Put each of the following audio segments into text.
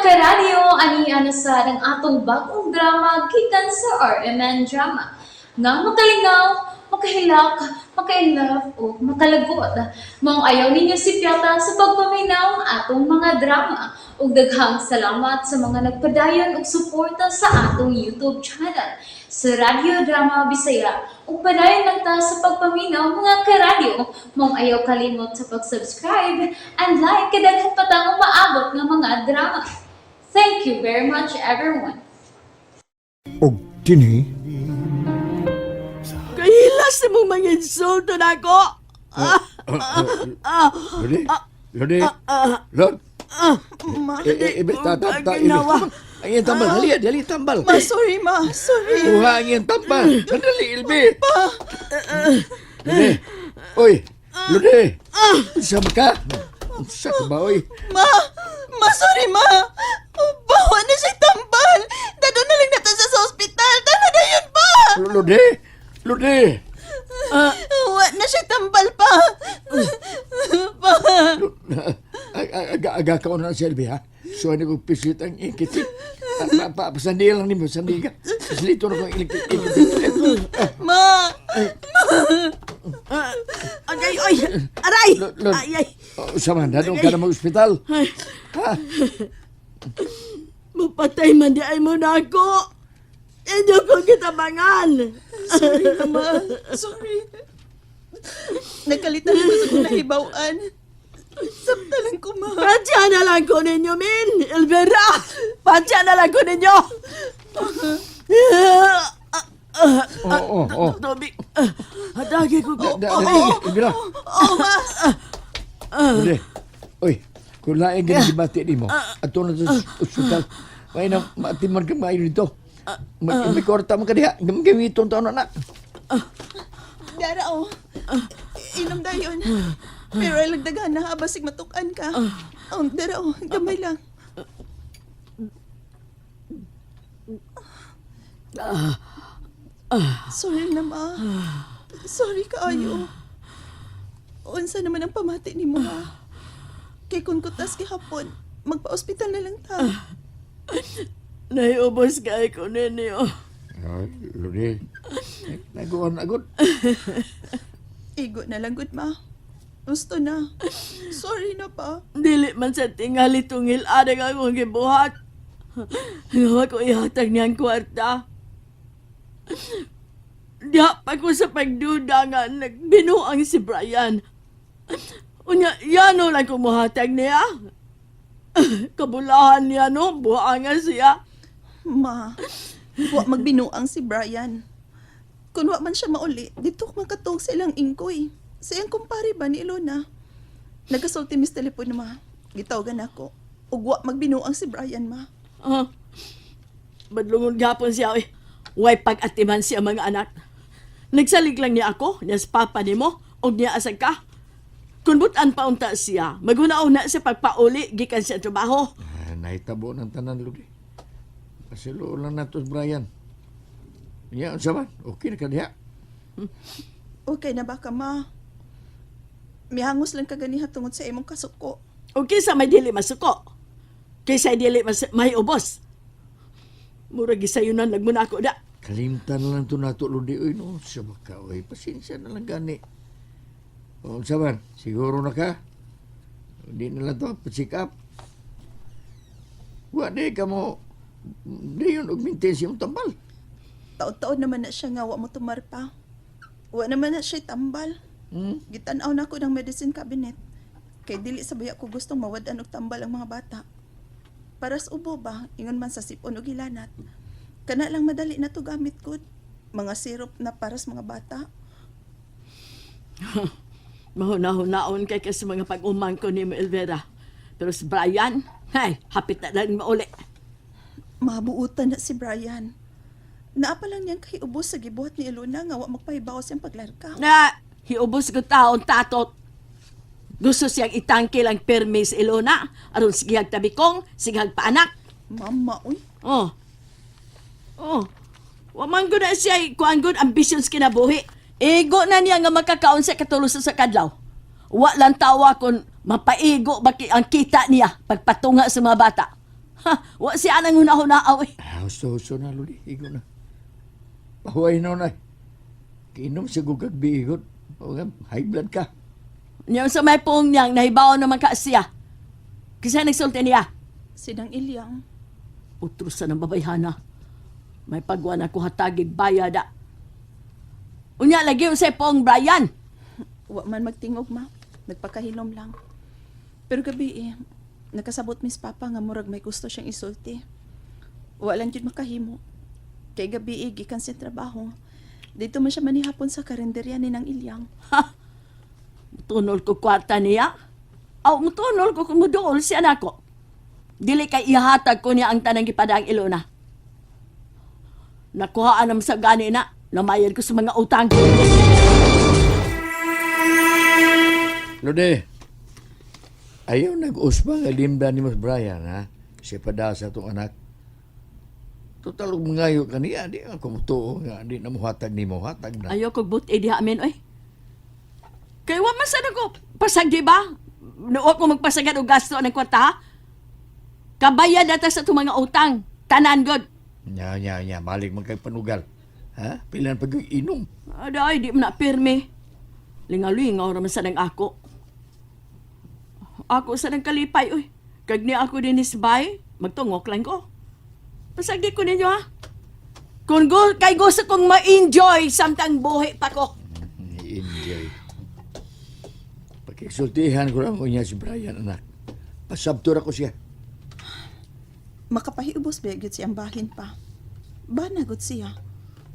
Karadyo, ani ana sa ang atong bagong drama gikan sa RMN Drama. Nga makalingaw, makahilak, maka-inlove o makalagot. Maong ayaw ninyo sipyata sa pagpaminaw ang atong mga drama. Ug daghang salamat sa mga nagpadayon og suporta sa atong YouTube channel sa Radyo Drama Bisaya. Ug padayon lang ta sa pagpaminaw, mga karadyo. Maong ayaw kalimot sa pag-subscribe and like kay daghan pa tang umaabot nga mga drama. Thank you very much, everyone. Og kini Kahilas na mong mga insulto na ako! Lodi, Lodi, Lod. Ma, Eh, eh, eh, ta, ta, ta, Ang ginawa. Ang iyang tambal, dali, dali, tambal. Ma, sorry ma, sorry. Kuha ang iyang tambal. Sandali, Ilbi. Lodi, oy, Lodi. Unsa man ka? Unsa ka ba, oy? Ma, ma, sorry ma. Bawa na siya tambal. Dado na lang nato siya sa ospital. Tana na yun pa. Lodi, Lodi. Wa na siya tambal pa. Pa. Aga, aga ka na si Ilbi, ha? So, ano ko pisit ang ikitik. Pa, pa, sandi lang nimo, sandi ka. Pisilito na ko ang ikitik. Ma, Agay, oy! Aray! Lod. Ay, ay! Oh, sama, dadong ka na mag-ospital. Ay, Ha? mapatay man di ay mo na ako! Inyo ko kitabangan! Sorry na ma. Sorry. Nagkalitan ko sa kong nahibawan. Sabta lang ko ma. Pansya na lang ko ninyo, min! Elvira! Pansya na lang ko ninyo! Oo. Tubig! Atake ko ko! Da, da, Elvira. Oo ma. Hindi. Uy, kung laing ganun dibati ni mo, ato na sa ospital. May na, maatiman ka maayo dito. May kwarta man ka diha. Gamiton taon na na. Dara oh. Inom dayon. Pero ay lagdagan na basig matukan ka. Oh, dara oh, gamay lang. Sorry na ma. Sorry kaayo. Unsa naman ang pamati ni mo ha? Kay kung kutas gihapon, magpa-ospital na lang ta. Naiubos kay ko ninyo. Ay, Lodi. Naguan agad. Igo na lang gud ma. Gusto na. Sorry na pa. Dili man sa tingali tungil adang akong gibuhat. Nga ko ihatag niyang kwarta. Diha pa ko sa pagduda nga nagbinuang si Brian. Unya, yano lang kumuhatag niya. Kabulahan niya no, buhangan siya. Ma, wa magbinuang si Brian. Kung wa man siya mauli, dito ko makatuog sa ilang ingkoy. Sa iyang kumpare ba ni Ilona? Nagasulti mis telepono ma. Gitawagan ako. Ug wa magbinuang si Brian ma. Ah, badlungon gapon siya eh. Way pag-atiman siya mga anak. Nagsalig lang niya ako, niya sa papa nimo, og niya asag ka. Kung butan pa unta siya, maguna-una sa pagpauli gikan sa trabaho. Ah, nahitabo ng tanan, Lodi. Pasilo lang nato, Brian. Ya, unsa man? Okay na ka diha. Okay na ba ka ma? Mihangos lang ka ganiha tungod sa imong kasuko. O kinsa may dili masuko. Kaysa dili mas may ubos. Murag gisayunan lang ako da. Kalimtan na lang to nato, Lodi. Uy, no, sa baka, uy. Pasensya na lang gani. O, unsa man? Siguro na ka? Hindi na lang to, pa-check up. Wa, di ka mo. Di yun, augmentin siyang tambal. Taod-taod naman na siya nga wa mo tumar pa. Wa naman na siya tambal. Gitan-aw na ko ng medicine cabinet. Kay dili sa baya ko gustong mawad-an og tambal ang mga bata. Para sa ubo ba, ingon man sa sipon og hilanat. Kana lang madali na to gamit ko. Mga syrup na para sa mga bata. Mahuna-hunaon kay kasi mga pag-umang ko ni Elvera. Pero si Brian, hay, hapit na lang mauli. Mabuutan na si Brian. Naa pa lang niyang kay ubos sa gibuhat ni Ilona nga wa magpahibaw siyang paglarka. Na, hiubos ko taon tatot. Gusto siyang itangkil ang permis Ilona. Aron sigihag tabikong, sigihag paanak. Mama, uy. Oh. Oh. Wa man gud na siya kuan gud ambisyon sa kinabuhi. Igo na niya nga makakaon sa katulos sa kadlaw. Wa lang tawa kon mapaigo ba ang kita niya pagpatunga sa mga bata. Ha, wa siya nang huna-hunaaw eh. Ah, husto-husto na, Lodi. Igo na. Pahuway na na. Kiinom sa gugag biigot. O nga, high blood ka. Niya sa may pong niyang nahibaw naman ka siya. Kasi nagsulti niya. Sinang Ilyang. Utrusan ng babayhana. May pagwa na ko hatagig bayad ah. Unya lagi unsay pong Brian. Wa man magtingog, ma. Nagpakahilom lang. Pero gabi eh, nakasabot mis papa nga murag may gusto siyang isulti. Wa lang jud makahimo. Kay gabi eh, gikan sa trabaho. Dito man siya manihapon sa karinderya ni nang Ilyang. Ha? Mutunol ko kwarta niya. Aw, mutunol ko kung muduol siya nako. Dili kay ihatag ko niya ang tanang gipadang ilona. Nakuhaan naman sa gani na, namayad ko sa mga utang. Lodi, ayaw nag-uspa nga limda ni Mas Brian, ha? Siya pa sa itong anak. Total, kung mangayo ka niya, di ako mutuo nga, di na muhatag ni mo, hatag na. Ayaw kog buti diha amin, oy. Kay wa man sad ako pasag di ba? Nuo ko magpasagad og gasto ng kwarta. Ha? Kabayad na ta sa itong mga utang. Tanan god. Nya, nya, nya, balik man kay panugal. Ha? Pilan pag inom. Aday, di man na pirmi. Lingalingaw raman sa nang ako. Ako sa nang kalipay, oy. Kag ni ako dinis bay, magtungok lang ko. Pasagdi ko ninyo, ha? Kung kay gusto kong ma-enjoy samtang buhi pa ko. Enjoy. Pakisultihan ko lang niya si Brian, anak. Pasabtura ko siya. Makapahiubos ba gyud siyang bahin pa. Banagot siya.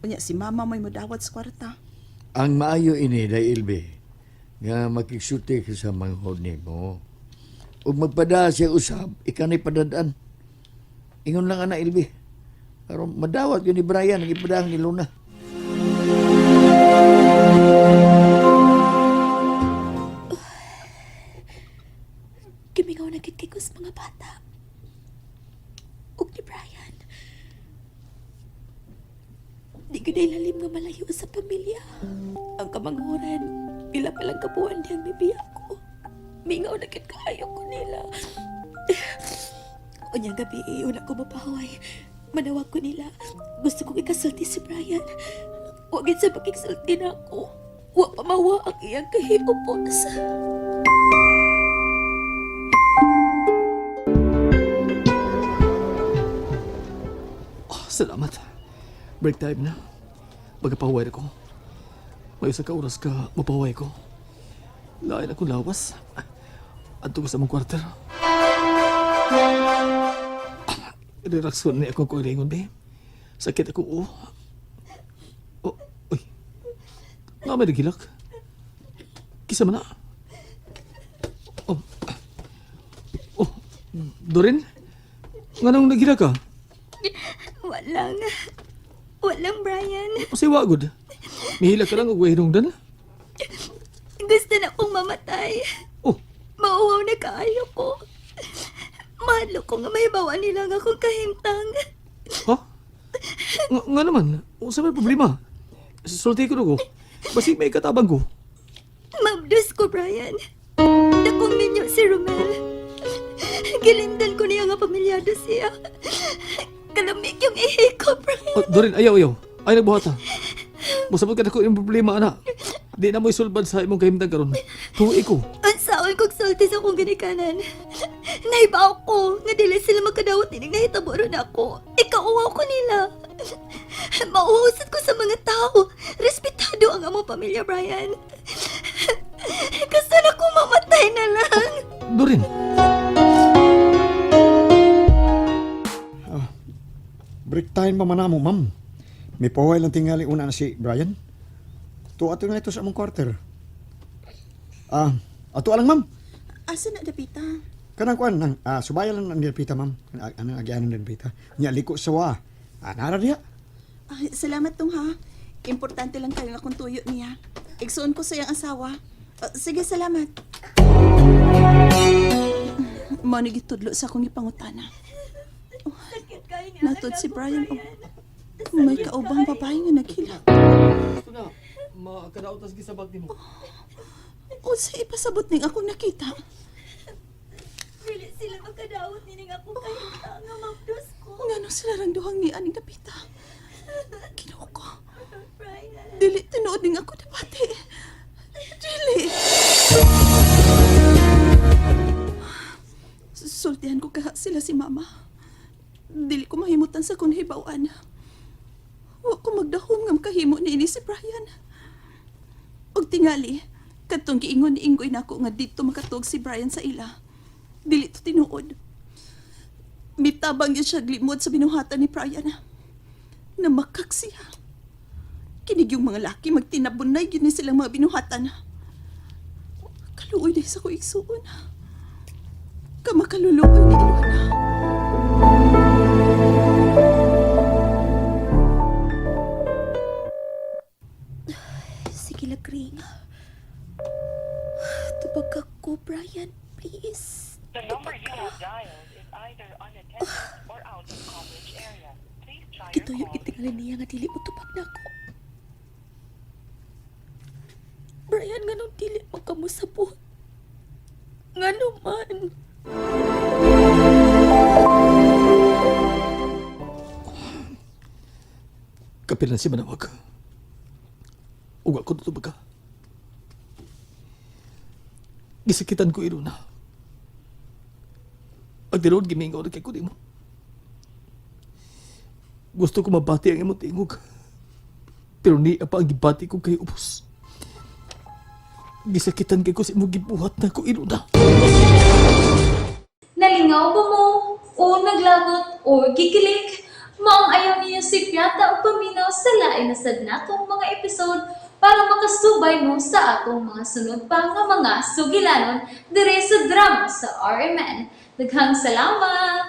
Unya si mama may modawat sa kwarta. Ang maayo ini, day Ilbe, nga makiksulti ka sa manghod nimo. Ug magpada siya usab, ikanay padadaan. Ingon lang ana Ilbe. Pero madawat yun ni Brian, ang ipadang ni Luna. Gimingaw na gid kay ko sa mga bata. Ug ni Brian. Di ko lalim nga malayo sa pamilya. Ang kamanghuran, pila pa lang kabuan diyang bibiya ko. Mingaw na gid kaayo ko nila. Unyang gabi, una ko mapahuway. Manawag ko nila. Gusto kong ikasulti si Brian. Huwag sa pakiksulti na ako. Wa pa mawa ang iyang kahiupos. Oh, salamat. Break time na. Magpahuway ko. May isa ka oras ka mapahuway ko. Lain akong lawas. Adto ko sa among kwarter. Relax ko ni akong kuilingon, be. Sakit ako, oh. Oh, uy. Nga may nagilak. Kisa man na. Oh. Oh, Dorin? Nga nang naghilak ka? Walang. Walang, Brian. Kasi wagod. Mihila ka lang og way dan. Gusto na kong mamatay. Oh, Mauwaw na kaayo ko. Mahalo ko nga may bawa nila nga akong kahimtang. ha? Nga naman, unsa may problema? Sulti ko ko. Basig may katabang ko. Mabdos ko, Brian. Dakong ninyo si Romel. Gilindan ko niya nga pamilyado siya. Kalamig yung ihi ko, Brian. Oh, Dorin, ayaw, ayaw. Ay, nagbuhat ha. Musabot ka na ko yung problema, ana. Di na mo isulbad sa imong kahimtang karon. Tuwi ko. Unsaon kog sulti sa akong ginikanan. Nahibaw ko nga dili sila makadawat inig nahitabo ron ako. Ikauwaw ko nila. Mauusad ko sa mga tao. Respetado ang among pamilya, Brian. Gusto na ko mamatay na lang. Dorin, Break time pa man mo, ma'am. May pahuway lang tingali una na si Brian. Tuwa ato na ito sa among quarter. Ah, ato lang, ma'am. Asa na dapita? Kanang kuan nang subayan lang ang dapita, ma'am. Anang agianan ng dapita. Nya liko sa wa. Ah, nara diha. Ay, salamat tong ha. Importante lang kayo akong tuyo niya. Igsuon ko sa iyang asawa. Ah, sige, salamat. Mao ni gitudlo sa akong gipangutana. Oh, natod si Brian og may kaubang babae nga naghilak. Ito na, makadautas gisabag nimo. Unsa ipasabot ning akong nakita? Dili sila makadawat nining akong kahimtang. Ngano sila rang duhang ni aning dapita? Ginoo ko. Dili tinuod ning ako nabati. Dili. Sultihan ko kaha sila si mama. Dili ko mahimutan sa kung hibawan. Wa ko magdahom nga makahimo niini si Brian. Og tingali, kadtong giingon ni Inggoy nako nga didto makatuog si Brian sa ila. Dili to tinuod. Mitabang yun siya glimod sa binuhatan ni Brian. Namakak siya. Kinig yung mga laki magtinabunay yun ni silang mga binuhatan. Kaluoy na sa ko igsuon. Kamakaluluoy ni Ilona. Sige, Lagring. Tubag ka ko, Brian. Please. The number you have dialed is either unattended or out of coverage area. Please try your Kituyo call. itingali niya nga dili mo tubag na ako. Brian, nganong dili man ka mo sabot? Ngano man? Kapilan si manawag. Uga ko tutubag ka. Gisakitan ko Ilona. Pagdiroon gimingaw na kay ko nimo. Gusto ko mabati ang imong tingog. Pero niya pa ang gibati ko kay ubos. Gisakitan kay ko sa imong gibuhat na ko Ilona. Nalingaw ba mo? O naglagot o gikilig? Maong ayaw niyo si Piata o paminaw sa lain na sad natong mga episode para makasubay mo sa atong mga sunod pa nga mga sugilanon dire sa drama sa RMN. Daghang salamat!